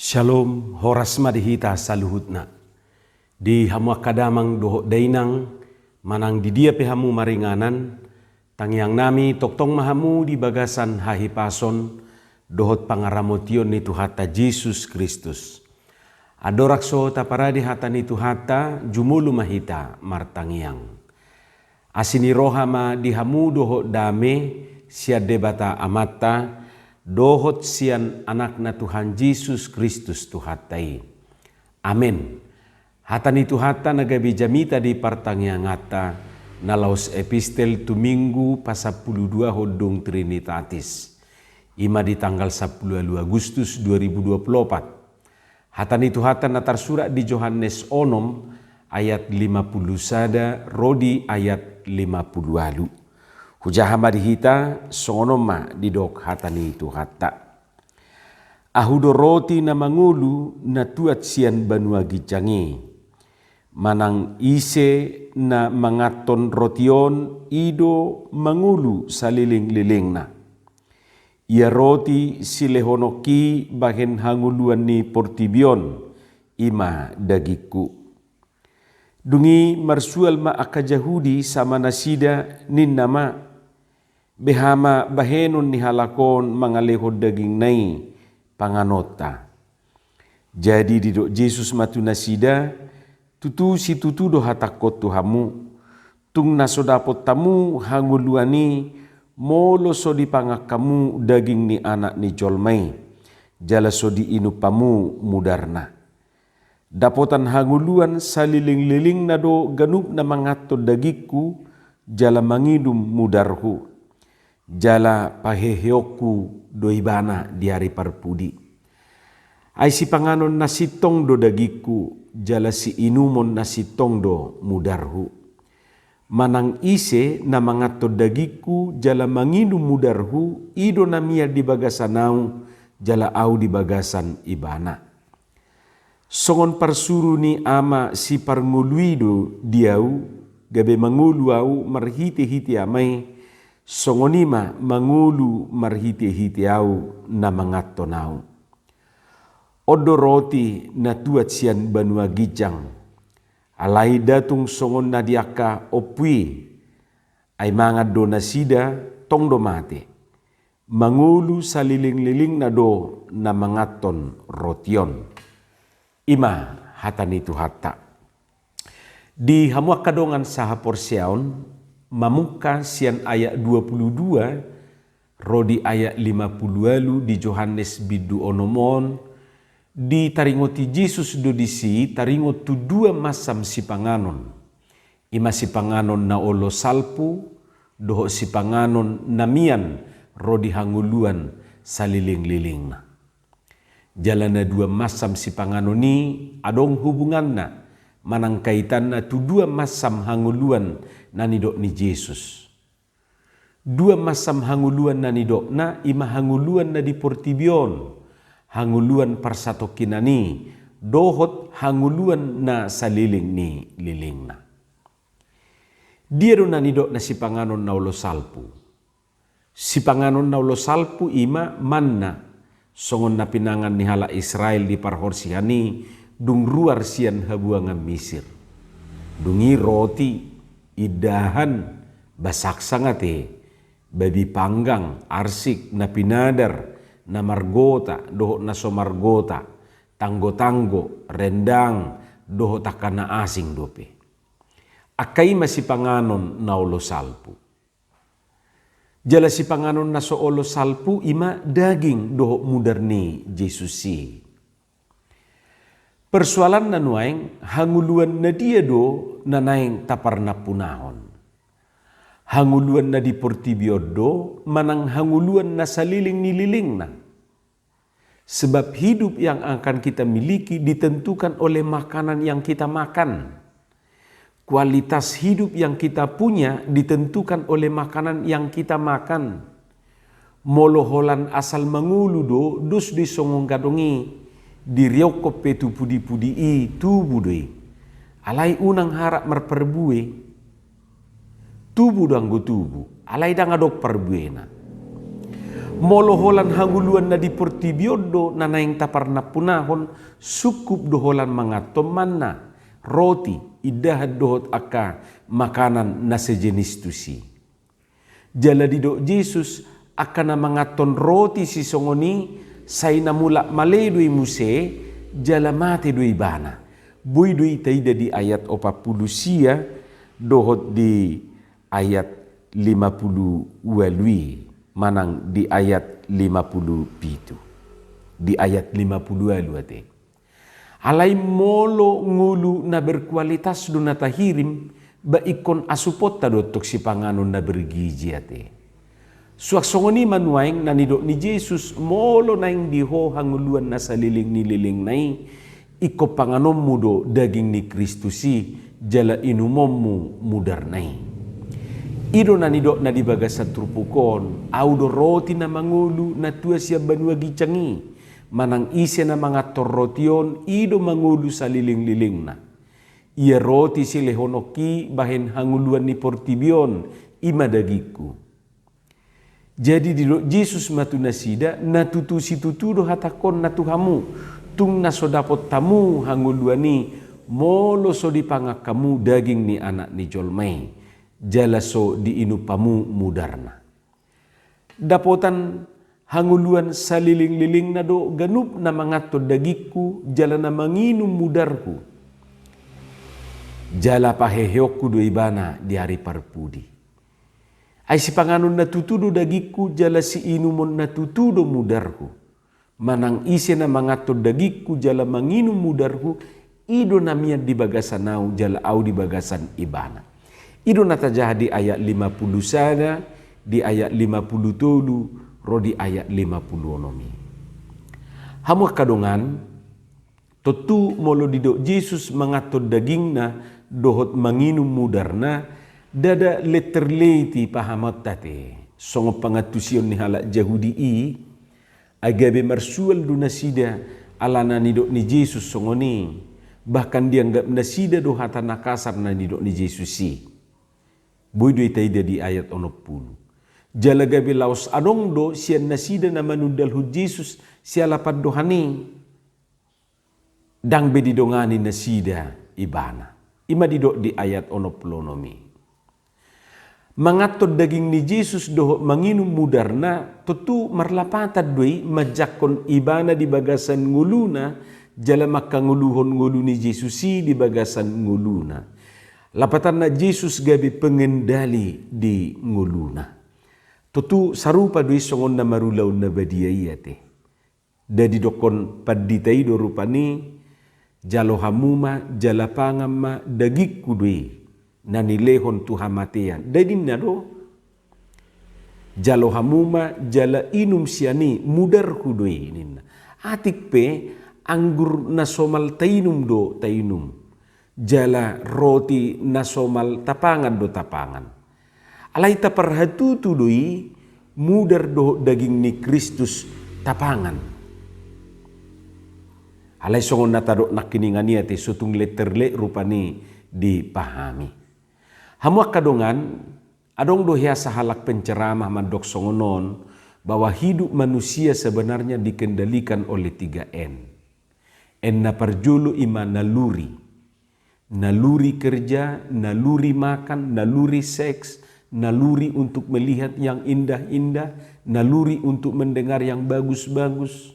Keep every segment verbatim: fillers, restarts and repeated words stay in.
Shalom, horas ma di hita saluhutna. Di hamu angka damang dohot dainang, manang di dia pe hamu maringanan, tangiang nami tongtong ma hamu di bagasan hahipason dohot pangaramotion ni Tuhanta Jesus Kristus. Andorang so taparade hata ni Tuhanta, jumolo ma hita martangiang. Asi ni roha ma di hamu dohot dame sian Debata Amanta, dohot sian Anakna Tuhan Jesus Kristus Tuhanta i. Amen. Hata ni Tuhanta na gabe jamita di partangianganta, na laos epistel tu Minggu pasampuluduahon dung Trinitatis. I ma di tanggal sampulu ualu Agustus dua ribu dua puluh opat. Hata ni Tuhanta na tarsurat di Johannes onom ayat lima pulu sada ro di ayat lima pulu ualu. Hujaha ma di hita, songon on ma didok hata ni Tuhanta. Ahu do roti na mangolu na tuat sian banua ginjang i. Manang ise na manganhon roti on, i do mangolu saleleng-lelengna. Ia roti silehononki bahen hangoluan ni portibi on, i ma dagingku. Dung i marsual ma angka Jahudi sama nasida, ninna ma: Beha ma bahenon ni halak on mangalehon dagingna i panganonta? Jadi didok Jesus ma tu nasida: Tutu situtu do hatangkon tu hamu, tung na so dapot hamu hangoluan i, molo so dipangan hamu daging ni Anak ni jolma i, jala so diinum hamu mudarna. Dapotan hangoluan saleleng-lelengna do ganup na manganhon dagingku jala manginum mudarhu. Jala paheheonku do ibana di ari parpudi. Ai sipanganon na sintong do dagingku, jala siinumon na sintong do mudarhu. Manang ise na manganhon dagingku jala manginum mudarhu, i do na mian di bagasan ahu, jala ahu di bagasan ibana. Songon parsuru ni Ama siparngolu i do di ahu, gabe mangolu ahu marhite-hite Ama i, songon i ma mangolu marhite-hite ahu na manganhon ahu. On do roti na tuat sian banua ginjang. Alai nda tung songon na di angka ompu i, ai mangan do nasida, tong do mate. Mangolu saleleng-lelengna do na manganhon roti on. I ma hata ni Tuhanta. Di hamu angka dongan sahaporseaon, mamungka sian ayat dua pulu dua ro di ayat lima pulu ualu di Johannes bindu onom on, ditaringoti Jesus do disi taringot tu dua masam sipanganon. I ma sipanganon na olo salpu, dohot sipanganon na mian ro di hangoluan saleleng-lelengna. Jala na dua masam sipanganon i adong hubunganna, manang kaitanna tu dua masam hangoluan na nidok ni Jesus. Dua masam hangoluan na nidokna, i ma hangoluan na di portibi on, hangoluan parsatongkinan i, dohot hangoluan na saleleng ni lelengna. Dia do na nidokna sipanganon na olo salpu? Sipanganon na olo salpu i ma manna, songon na pinangan ni halak Israel di parhorsihan i, dung ruar sian habuangan Misir. Dung i roti, indahan, basaksang ate, babi panggang, arsik, na pinadar, na margota, dohot na so margota, tanggo-tanggo, rendang, dohot angka na asing dope. Angka i ma sipanganon na olo salpu. Jala sipanganon na so olo salpu i ma daging dohot mudar ni Jesus i. Persoalanna nuaeng, hangoluan na dia do na naeng taparnampunahon? Hangoluan na di portibi on do, manang hangoluan na saleleng ni lelengna? Sebab hidup yang akan kita miliki ditentukan oleh makanan yang kita makan. Kualitas hidup yang kita punya ditentukan oleh makanan yang kita makan. Molo holan asal mangolu do, dos do i songon gadong i, diriokkon pe tu pudi-pudi i, tubu do i. Alai unang harap marparbue. Tubu do anggo tubu, alai ndang adong parbuena. Molo holan hangoluan na di portibi on do na naeng taparnampunahon, sungkup do holan manganhon manna, roti, indahan dohot angka makanan na sejenis tusi. Jala didok Jesus, angka na manganhon roti sisongon i, sai na mulak male do i muse, jala mate do ibana. Boi do i taida di ayat opat pulu sia dohot di ayat lima pulu ualu i, manang di ayat lima pulu pitu. Di ayat lima pulu ualu ate. Alai molo ngolu na berkualitas do na tahirim, ba ingkon asuponta do tong sipanganon na bergizi ate. Suang songon i ma nuaeng na nidok ni Jesus, molo naeng di ho hangoluan na saleleng ni lelengna i, ingkon panganonmu do daging ni Kristus i, jala inumonmu mudarna i. I do na nidokna di bagasan turpuk on, Ahu do roti na mangolu na tua sian banua ginjang i. Manang ise na manganhon roti on, i do mangolu saleleng-lelengna. Ia roti silehononki bahen hangoluan ni portibi on, i ma dagingku. Jadi didok Jesus ma tu nasida, na tutu situtu do hatangkon na tu hamu, tung na so dapot hamu hangoluan i, molo so dipangan hamu daging ni Anak ni jolma i, jala so diinum hamu mudarna. Dapotan hangoluan saleleng-lelengna do ganup na manganhon dagingku jala na manginum mudarhu. Jala paheheonku do ibana di ari parpudi. Ai sipanganon na tutu do dagingku jala siinumon na tutu do mudarhu. Manang ise na manganhon dagingku jala manginum mudarhu, i do na mian di bagasan ahu jala ahu di bagasan ibana. I do na tajaha di ayat lima pulu sada, di ayat lima pulu tolu, ro di ayat lima pulu onom i. Hamu angka dongan, tontu molo didok Jesus manganhon dagingna dohot manginum mudarna, ndada letterleti pahamanta ate. Songon pangantusion ni halak Jahudi i, ai gabe marsual do nasida alana nidok ni Jesus songon i, bahkan dianggap nasida do hata na kasar na nidok ni Jesus i. Boi do i taida di ayat onom pulu. Jala gabe laos adong do sian nasida na manundalhon Jesus siala pandohan i. Ndang be didongani nasida ibana. I ma didok di ayat onom pulu onom i. Manganhon daging ni Jesus dohot manginum mudarna, tontu marlapatan do i manjangkon ibana di bagasan ngoluna, jala manghangoluhon ngolu ni Jesus i di bagasan ngoluna. Lapatanna Jesus gabe pengendali di ngoluna. Tontu sarupa do i songon na marulaon na badia i ate. Nda didokkon pandita i do rupani, jalo hamu ma, jala pangan ma, dagingku do i, na nilehon tu hamatean. Nda ninna do, jalo hamu ma, jala inum sian i, mudarhu do i, ninna. Atik pe, anggur na somal tainum do, tainum. Jala roti na somal tapangan do tapangan. Alai taparhatutu do i, mudar dohot daging ni Kristus tapangan. Alai songon na tadok nangkiningan i ate, so tung letterle rupani dipahami. Hamu angka dongan, adong do hea sahalak penceramah mandok songon on, bahwa hidup manusia sebenarnya dikendalikan oleh tiga N. N na parjolo i ma naluri. Naluri kerja, naluri makan, naluri seks, naluri untuk melihat yang indah-indah, naluri untuk mendengar yang bagus-bagus.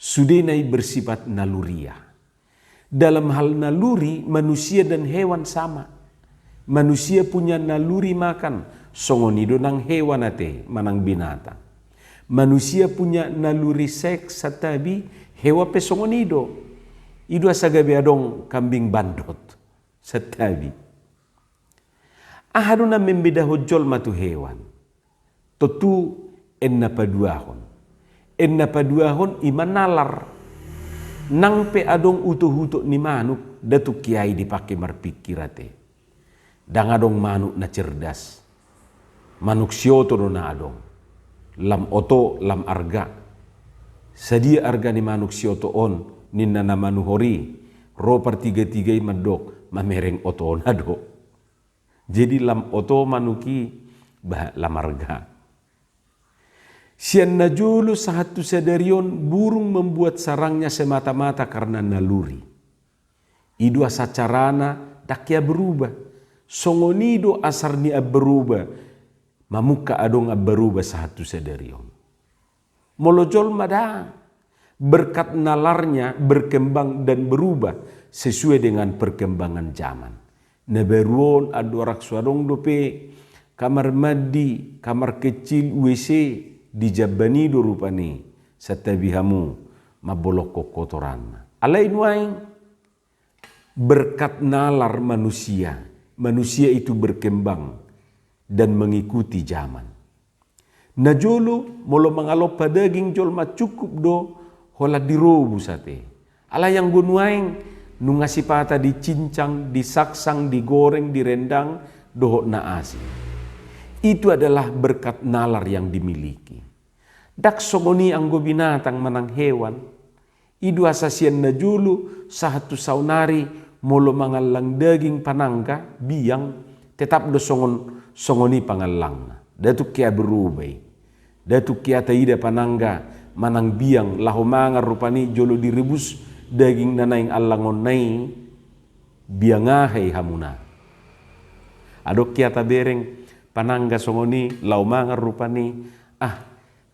Sudena i bersifat naluriah. Dalam hal naluri, manusia dan hewan sama. Manusia punya naluri makan, songon i do nang hewan ate, manang binatang. Manusia punya naluri seks, santabi, hewan pe songon i do. I do asa gabe adong kambing bandot, santabi. Aha do na membedahon jolma tu hewan? Tontu N na paduahon. N na paduahon i ma nalar. Nang pe adong utok-utok ni manuk, nda tung kiai dipake marpingkir ate. Ndang adong manuk na cerdas. Manuk sioto do na adong. Lam oto, lam arga. Sadia arga ni manuk sioto on, ninna na manuhor i, ro partiga-tiga i mandok, mamereng otona do. Jadi lam oto manuk i, bah, lam arga. Sian na jolo sahat tu sadari on burung membuat sarangnya semata-mata karena naluri. I do asa carana ndang hea berubah. Songon i do asar ni ambaroba, mamungka adong ambaroba sahat tu sadari on. Molo jolma ndang, berkat nalarnya berkembang dan berubah sesuai dengan perkembangan zaman. Na baru on andorang so adong dope kamar mandi, kamar kecil, W C, dijamban i do rupani, santabi hamu, mambolongkon kotoranna. Alai nuaeng berkat nalar manusia, manusia itu berkembang dan mengikuti zaman. Na jolo molo mangalompa daging jolma cukup do holan dirobus ate. Alai anggo nuaeng nunga sipata dicincang, disaksang, digoreng, direndang, dohot na asing. Itu adalah berkat nalar yang dimiliki. Ndang songon i anggo binatang manang hewan. I do asa sian na jolo sahat tu saonari molo mangallang daging panangga, biang, tetap do songon, songon i pangallangna. Ndang tung hea berubah i. Ndang tung hea taida panangga manang biang laho mangan rupani jolo direbus daging na naeng allangonna i, biang aha i hamuna. Adong hea tabereng panangga songon i laho mangan rupani, ah,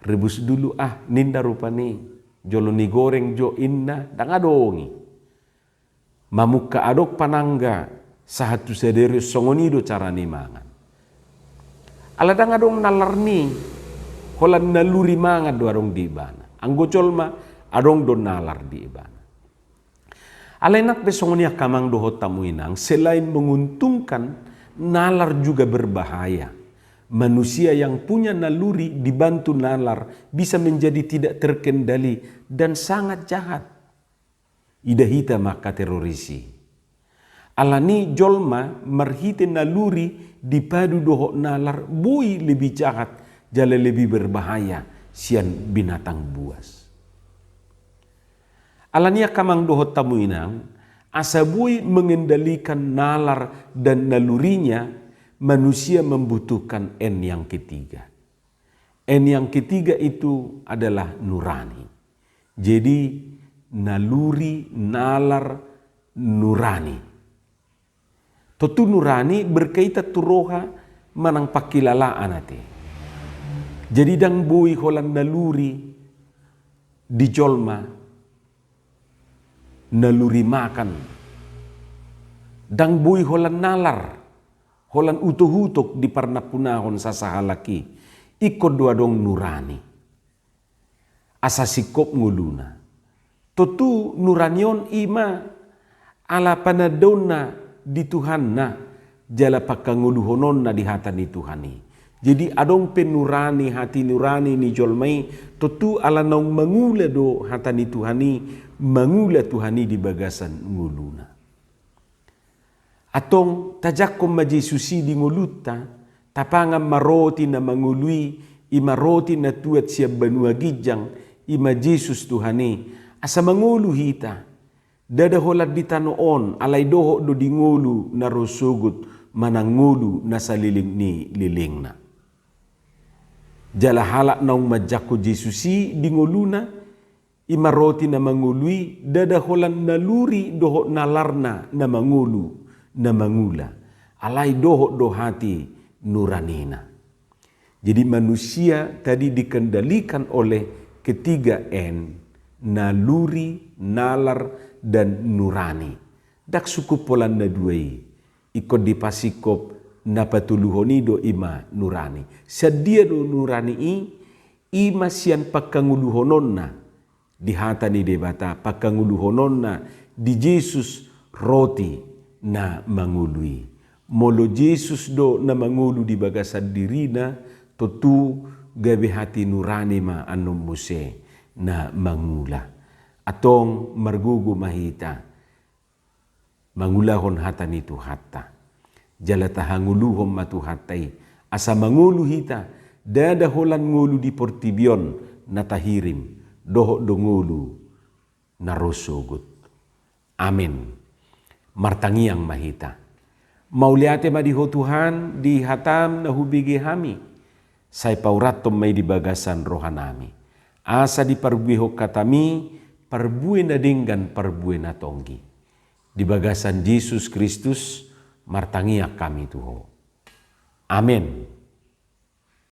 rebus dulu ah, ninna rupani. Jolo nigoreng jo inna, ndang adong i. Mamungka adong panangga sahat tu sadari on songon i do cara ni mangan. Ala ndang adong nalar ni, holan naluri mangan do adong di ibana. Anggo jolma adong do nalar di ibana. Alai nang pe songon i angka amang dohot hamu inang, selain menguntungkan, nalar juga berbahaya. Manusia yang punya naluri dibantu nalar bisa menjadi tidak terkendali dan sangat jahat. Ida hita ma angka teroris i. Alani jolma marhite naluri dipadu dohot nalar boi lebih jahat jala lebih berbahaya sian binatang buas. Alani angka amang dohot hamu inang, asa boi mengendalikan nalar dan nalurinya, manusia membutuhkan N yang ketiga. N yang ketiga itu adalah nurani. Jadi, naluri, nalar, nurani. Tontu nurani berkaitan tu roha manang pangkilalaan ate. Jadi, ndang boi holan naluri di jolma, naluri makan. Ndang boi holan nalar, holan utok-utok di parnampunahon sasahalak i. Ingkon do adong nurani. Asa singkop ngoluna. Tontu nurani on i ma ala panandaonna di Tuhanna jala pangkangoluhononna di hata ni Tuhan i. Jadi adong pe nurani, hati nurani ni jolma i, tontu ala naung mangula do hata ni Tuhan i, mangula Tuhan i di bagasan ngoluna. Antong tajangkon ma Jesus i di ngolunta, tapangan ma roti na mangolu i, i ma roti na tuat sian banua ginjang, i ma Jesus Tuhan i, asa mangolu hita. Ndada holan di tano on, alai dohot do di ngolu na ro sogot manang ngolu na saleleng ni lelengna. Jala halak naung manjangkon Jesus i di ngoluna, i ma roti na mangolu i, ndada holan naluri dohot nalarna na mangolu, na mangula. Alai dohot do hati nuranina. Jadi manusia tadi dikendalikan oleh ketiga N, naluri, nalar, dan nurani. Ndang sukup holan na dua i, ingkon dipasingkop na patoluhon i do i ma nurani. Sian dia do nurani i, i ma sian pangkangoluhononna di hata ni Debata, pangkangoluhononna di Jesus roti na mangolu i. Molo Jesus do na mangolu di bagasan dirina, tontu gabe hati nurani ma annon muse na mangula. Antong margogo ma hita mangulahon hata ni Tuhanta. Jala tahangoluhon ma Tuhanta i, asa mangolu hita, ndada holan ngolu di portibi on na tahirim, dohot do ngolu na ro sogot. Amen. Martangiang ma hita. Mauliate ma di Ho Tuhan, di hataM na hubege hami. Sai paurathon ma i di bagasan rohanami, asa diparbuehon hataMi parbue na denggan, parbue na tonggi. Di bagasan Jesus Kristus martangiang hami tu Ho. Amen.